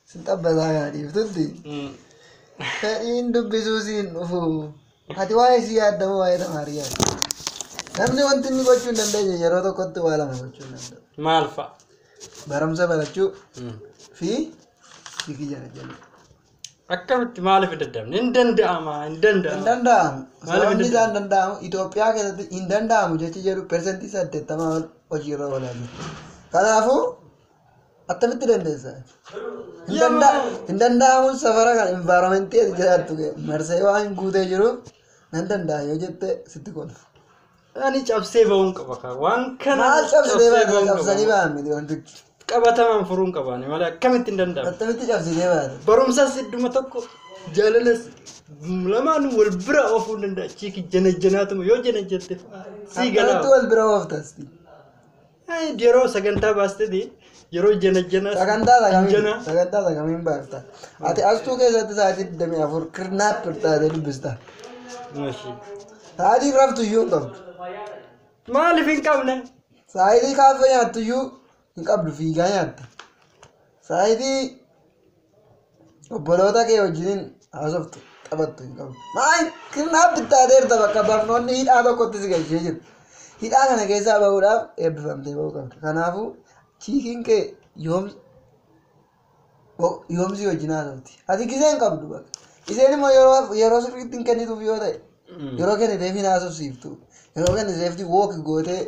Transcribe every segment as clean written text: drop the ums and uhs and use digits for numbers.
Sin xabbataa kana dhiiftutti. Fedhiin dubbisuu siin dhufu. Ati waa'ee sii yaaddamu, waa'ee tamaarii yaadda. Namni wanti inni gochuu hin dandeenye yeroo tokkotti waa lama gochuu hin danda'u. Maal fa'a? Barumsa barachuu fi chick jala. Akkamitti, maaliif hin danda'amne? Hin danda'ama, hin Hin danda'ama. danda'amu. Maaliif hin Sababni isaa danda'amu? hin danda'amu, Itoophiyaa keessatti hin danda'amu jechi jedhu 80% ol hojiirra oolaa jiru. Kanaafuu attamitti dandeessa? Hin danda'amuun safara kan environmentii ati jiraattu marsee waan guutee jiruuf nan danda'a yoo jette sitti kolfu. Ani cabsee ba'uun qaba kaa. Waan kana Maal cabsitee baate? ba'uun Cabsanii qaba. ba'an miti wantichi. Qabatamaan furuun qabaani malee akkamitti hin danda'amu? Attamitti cabsitee baate? Barumsas idduma tokko, jaalalas lamaanuu wal bira oofuu hin danda'a. Chick jana janaatuma yoo jana jette sii galaa. Akkamitti wal bira ooftas? Ay, yeroo sagantaa baasteeti, yeroo jana janaa. Sagantaa sakamiin Jana. Sagantaa sakamiin baafta? Ati astuu keessatti sa'aatii 24 kidnap taatee dubbista. Mashii. Sa'aatii raftu iyyuu hin qabdu. Maaliif hin qabne? Sa'aatii kaaffee nyaattu iyyuu hin qabdu, fiigaa nyaatta. Sa'aatii obboloota kee wajjiniin haasoftu, taphattu hin qabdu. Maal kidnap taateerta, bakka barnoonni hidhaa tokkotti si galchee jiru. Hidhaa kana keessaa bahuudhaaf eebbifamtee bahuu qabda. Kanaafuu chickiin kee yoom yoomsi wajjin haasofti? Ati gisee hin qabdu bakka. Isheen immoo yeroo sirriitti hin kennituuf yoo ta'e, yeroo kenniteef hin haasofsiiftu. Yeroo kenniteefti walk gootee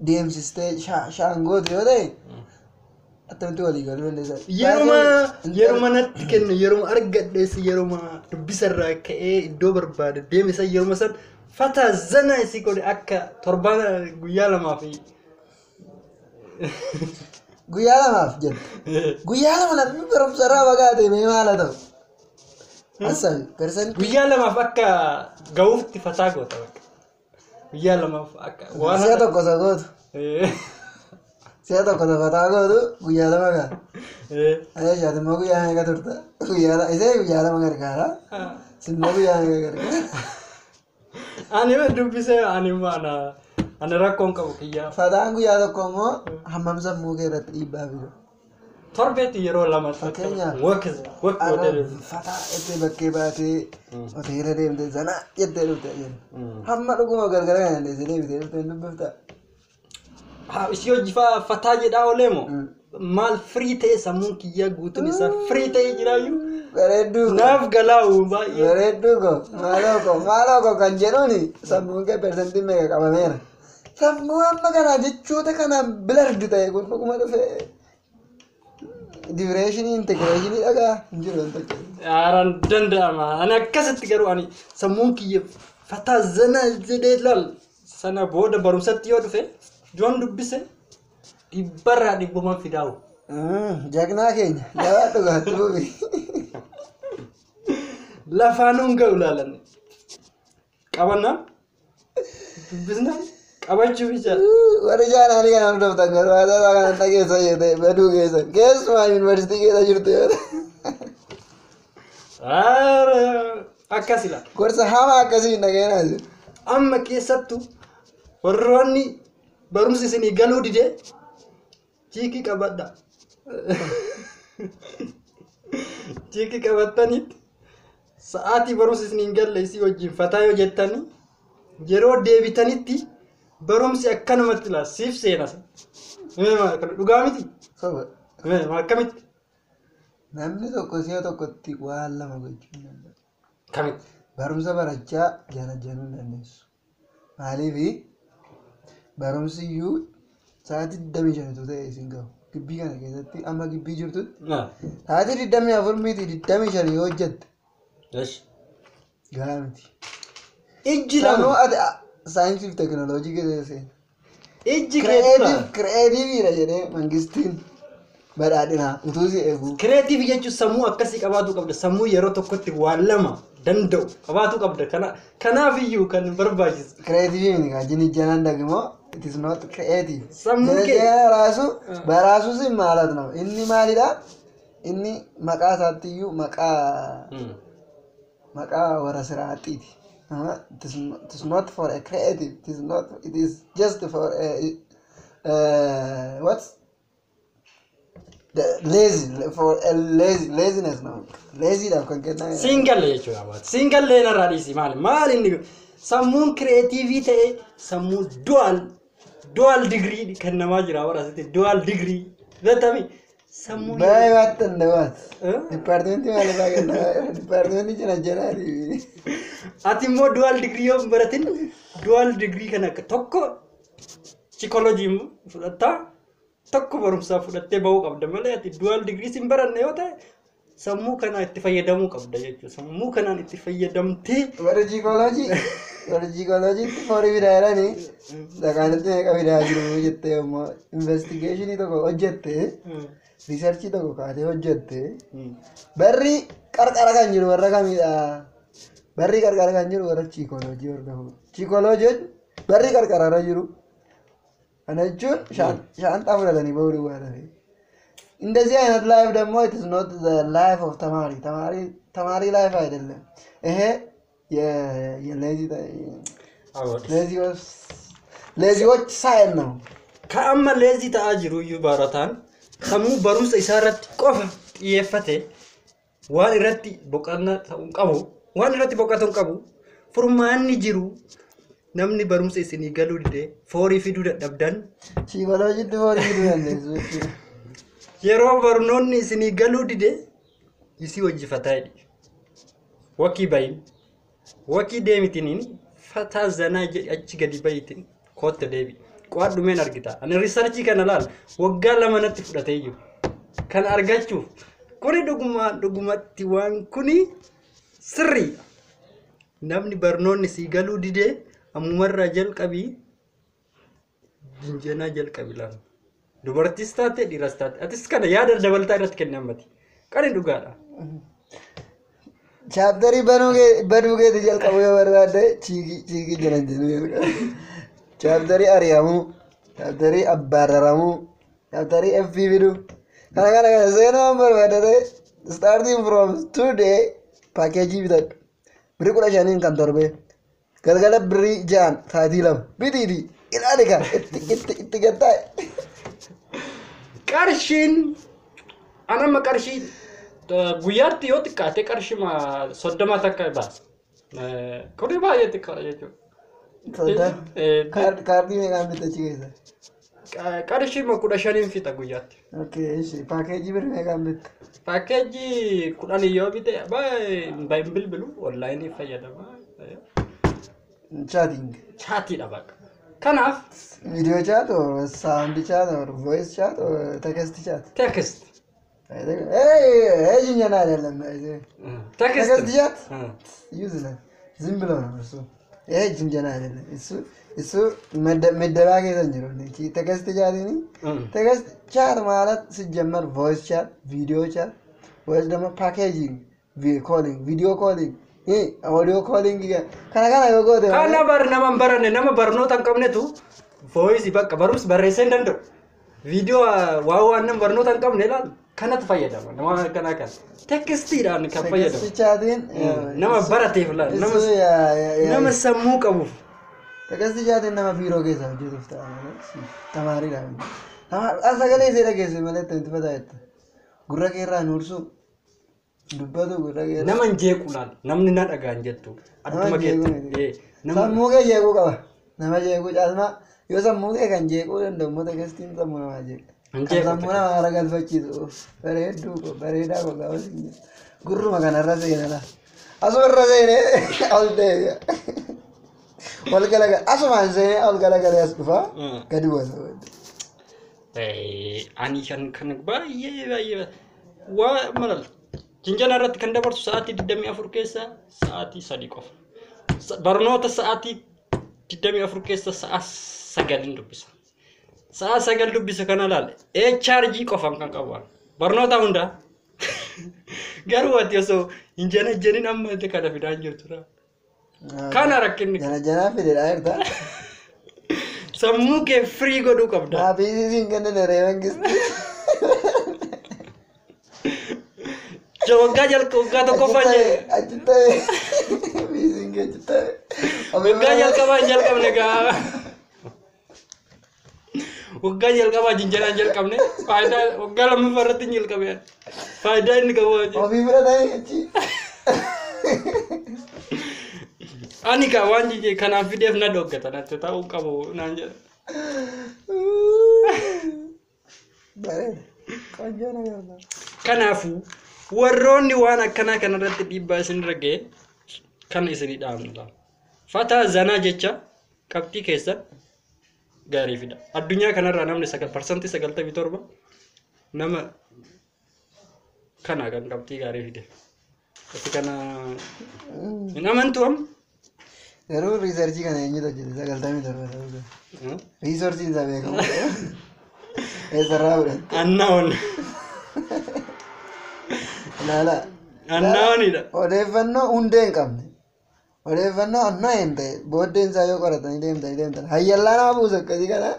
deemsistee shaan goote yoo ta'e, attamitti walii galuu dandeessa? Yeruma natti kennu, yeruma argadhees, yeruma dubbisarraa ka'ee iddoo barbaade deeme san, yeruma san fataa zana isii godhe akka torbaan guyyaa lamaa fi Guyyaa lamaaf jette. Guyyaa 2 namni barumsarraa fagaate mee maal haa ta'u? Assabi percent Guyyaa 2f akka ga'uufti fataa goota bakka. Guyyaa 2f akka waan Si'a tokko isa gootu. Si'a tokko isa fataa gootu guyyaa 2 ga'a. Ayeeshaati immoo guyyaa meeqa turta? Guyyaa 2 isee guyyaa 2 gargaara. Simmoo guyyaa meeqa gargaara? Ani dubbisee ani ana ani rakkoon qabu kiyyaa. Fataan guyyaa tokko immoo hammam sammuu kee irratti dhiibbaa fidu? Torbeetti yeroo lama. Fakkeenyaaf, Walk walk Har'a fataa jettee bakkee baatee hoteela deemtee zanaa jettee dhufte jenna. Hamma dhuguma galgala kana dandeessee deebitee dhuftee hin dubbiftaa? Isii hojii fataa jedhaa oolee moo maal firii ta'e, sammuun kiyyaa guutuun isaa firii ta'ee jiraayyuu Bareedduu koo. naaf galaa'u baay'ee. Bareedduu koo, maaloo koo, maaloo koo kan jedhuuni sammuun kee percentii meeqa qabameera? Sammuu amma kanaa jechoota kanaan blurred ta'e kun dhuguma dhufee depressionii integrationii dhagaa hin jiru wanta akkasii. Haaraan danda'ama. Ani akkasitti garuu ani sammuun kiyya fataa zana jedhee laal sana booda barumsatti yoo dhufe yoon dubbise dhibbarraa dhibbuman fidaa'u. Jagnaa keenya, jabaadhu gaatti bubi. Lafaanuun ga'u laalan. Qabannaan dubbisnaan qabachuu bicha. Warri channelii kana hordoftan garuu haasaa kana dhageessan yoo ta'e baduu keessan, keessumaa yuunivarsiitii keessa jirtu yoo ta'e. Akkas ilaala. Gorsa hamaa akkasii hin dhageenaa jiru. Amma keessattuu warroonni barumsi isinii galuu didee chick qabadha. Chick qabattanitti sa'aatii barumsi isinii hin galle isii wajjin fataa yoo jettanii yeroo deebitanitti barumsi akkanumatti laa siif seena. Dhugaa miti? Soba. Akkamitti? Namni tokko si'a tokkotti waan lama gochuu hin danda'u. Kamitti? Barumsa barachaa jaalajjanuu hin dandeessu. Maaliifi, barumsi iyyuu sa'aatii 25 ta'e isin gahu. Gibbii kana keessatti amma gibbii jirtutti sa'aatii 24 miti, 25 yoo hojjette gahaa miti. Ijji Sanuu lama. ati saayinsii fi teekinooloojii keessa seena. Ijji keetu Creativeiidha jedhee mangistiin badhaadhinaa utuu si eeguu. Creative jechuun sammuu akkasii qabaatu qabda. Sammuu yeroo tokkotti waan lama danda'u qabaatu qabda. Kanaaf iyyuu kan barbaachisu. Creative miti kan ጅንጀናን ደግሞ it is not creative. Sammuu kee- ጅንጀና ራሱ በራሱ ስም ማለት ነው። Inni maalidha? Inni maqaa isaatti iyyuu maqaa warra siraaxiiti. It is not for a creative. It is not. It is just for a what? Lazy for lazy laziness ነው lazy dhaaf kan kenname. Siin galle jechuudha baate. Siin gallee narraa dhiisi maali? Maal inni sammuun creative ta'e, sammuu dual degree kennamaa jira bara asitti, dual degree beektami sammuu. Baay'ee baattan dabaat. Eh? Departmentii maal irraa kennama? Departmentii jina janaati. Ati immoo dual degree yoo hin baratin, dual degree kana akka tokko psychology fudhattaa, tokko barumsaa fudhattee bahuu qabda malee, ati dual degree sin baranne yoo ta'e, sammuu kana itti fayyadamuu qabda jechuudha. Sammuu kanaan itti fayyadamtee. Warri psychology, warri psychologyitti forii fidaa jiranii dhaqaanitti meeqa fidaa jiru jettee immoo investigationii tokko hojjette, researchii tokko kaatee hojjette, barri qarqara kan jiru warra kamidha? Barri qarqara kan jiru warra psychology hordofu. Psychology barri qarqararra jiru. Kana jechuun shaanxaa fudhatanii bahuu duwwaa tafe. እንደዚህ አይነት life ደግሞ it is not the life of ተማሪ። ተማሪ life አይደለም ይሄ። የ lazy lazyዎች ሳይል ነው። Ka amma lazy ta'aa jiru iyyuu barataan sammuu barumsa isaa irratti qofa xiyyeeffate waan irratti boqonnaa ta'uu hin qabu. Waan irratti boqotuu hin qabu. Furmaanni jiru, namni barumsa isinii galuu didee foorii fiduu dadhabdan, Psychologytti foorii fiduu dandeessu jechuudha. Yeroo barnoonni isinii galuu dide, isii hojjifataa jedhi. Walkii bayin. Walkii deemitiniin fataa zanaa jedhi, achi gadi bayitin kootta deebi. Qo'adhumeen argita. Ani researchii kana laal waggaa 2 natti fudhatee jiru. Kan argachuuf kuni dhuguma dhugumatti waan kuni sirriidha. Namni barnoonni sii galuu didee, ammumarraa jalqabii jinjanaa jalqabi laal. Dubartiis taate, dhiiras taate, atis kana yaada dabalataa irratti kenni ammati. Qani dhugaadha. Chapterii banuu keeti jalqabu yoo barbaadde, chickii jiran jedhu jalqabu. Chapterii ari'amuu, chapterii abbaararamuu, chapterii F fiduu. Kana seenuu waan barbaadde ta'e, starting from today packageii bitadhu. Birrii 15n kan torbee. Galgala birrii 6n sa'aatii 2 bitiiti ilaali kan itti gattaa'e. Qarshiin an amma qarshii guyyaatti yoo xiqqaate qarshii 30 takka baasa. Kuni baay'ee xiqqaadha jechuudha. Kaardii meeqaan bitta achi keessa? Qarshii 15n fixa guyyaatti. Okay, ishi packageii birrii meeqaan bitta? Packageii 10 yoo bite, baay'ee hin bilbilu, onlineii fayyadama. Chatting. Chatiidha bakka. Kanaaf Video chat or sound chat or voice chat or text chat? Text. Hey, ጅንጀና አይደለም። Text. Text chat useless ዝም ብሎ ነው እሱ። ይሄ ጅንጀና አይደለም። እሱ ምደባ keessa hin jiru. Text chatiin text chat ማለት ሲጀመር voice chat፣ video chat ወይስ ደግሞ packaging calling፣ video calling፣ audio calling kana kana yoo goote Kana bar nama hin baranne, nama barnoota hin qabnetu voice bakka barumsa barreessee hin danda'u. Viidiyoo waa waan nama barnoota hin qabne ilaal kanatu fayyadama, nama kana kan textiidhaan kan fayyadamu. Text chatiin Nama barateef laal nama እሱ nama sammuu qabuuf. Text chatiin nama biiroo keessa hojjetuuf ta'a malee tamaariidha. Sagalee ishee dhageesse malee itti fataa jetta. Gurra keerraa nuursu dubbatu gurra keerraa. Nama hin jeequ laal, namni na dhagaan jettu adduma keetti. Nama Sammuu kee jeequu qaba. Nama jeequu caalmaa yoo sammuu kee kan jeequu danda'u immoo textiin sammuu namaa jeeqa. Hin Kan jeequ. sammuu namaa haara galfachiisu bareedduu koo, bareedaa koo gaafa siin jedhu. Gurruma kanarra seenaa. Asuma irra seenee ol deebi'a. Ol galagala asumaan seenee ol galagalee as dhufaa gadi bu'ata. Ani kan baay'ee baay'ee waa malal jinjana irratti kan dabarsu sa'aatii 24 keessa sa'aatii 3 qofa. Barnoota sa'aatii 24 keessa sa'a 9n dubbisa. Sa'a 9 dubbisa kana laal. Chaarjii qofaan kan qabu barnoota hundaa. Garuu ati osoo hin janajjanin amma itti kana fidaa hin jirtu. Kana rakkinni. Jana janaa fedheedha jirta. Sammuu kee firii godhuu qabda. Maafiisii siin kennan ree mangisti. Waggaa jalqa waggaa tokkoffaa jee. Achi ta'e. Fiisiin kee achi ta'e. Waggaa jalqabaa hin jalqabne gaa. Waggaa jalqabaa jinjanaan jalqabne faayidaa waggaa lammaffaa irratti hin jalqabe. Faayidaa inni qabu waan jedhu. Ofii fudhatanii achi. Ani kaa waan jijjee kanaaf fideef na dhoggata natti ta'uu qabu naan jedha. Bareeda. Qonjoo na gargaara. Kanaafuu warroonni waan akkanaa kanarratti dhiibbaa isinirra ga'e kan isinii dhaamnu ta'a. Fataa zanaa jecha qabxii keessan gaarii fida. Addunyaa kanarraa namni 97% nama kana kan qabxii gaarii fide. Ati kana hin amantu amma? Garuu researchii kana eenyutu hojjete 97 ta'uu isaa. Resourceiin isaa beekamu. Eessarraa fudhatte? Unknown. Ilaala. Unknownidha. Odeeffannoo hundee hin qabne. Odeeffannoo unknown ta'e booddeen isaa yoo qoratanii deemtanii deemtan hayyallaa nama buusu akkasii kana.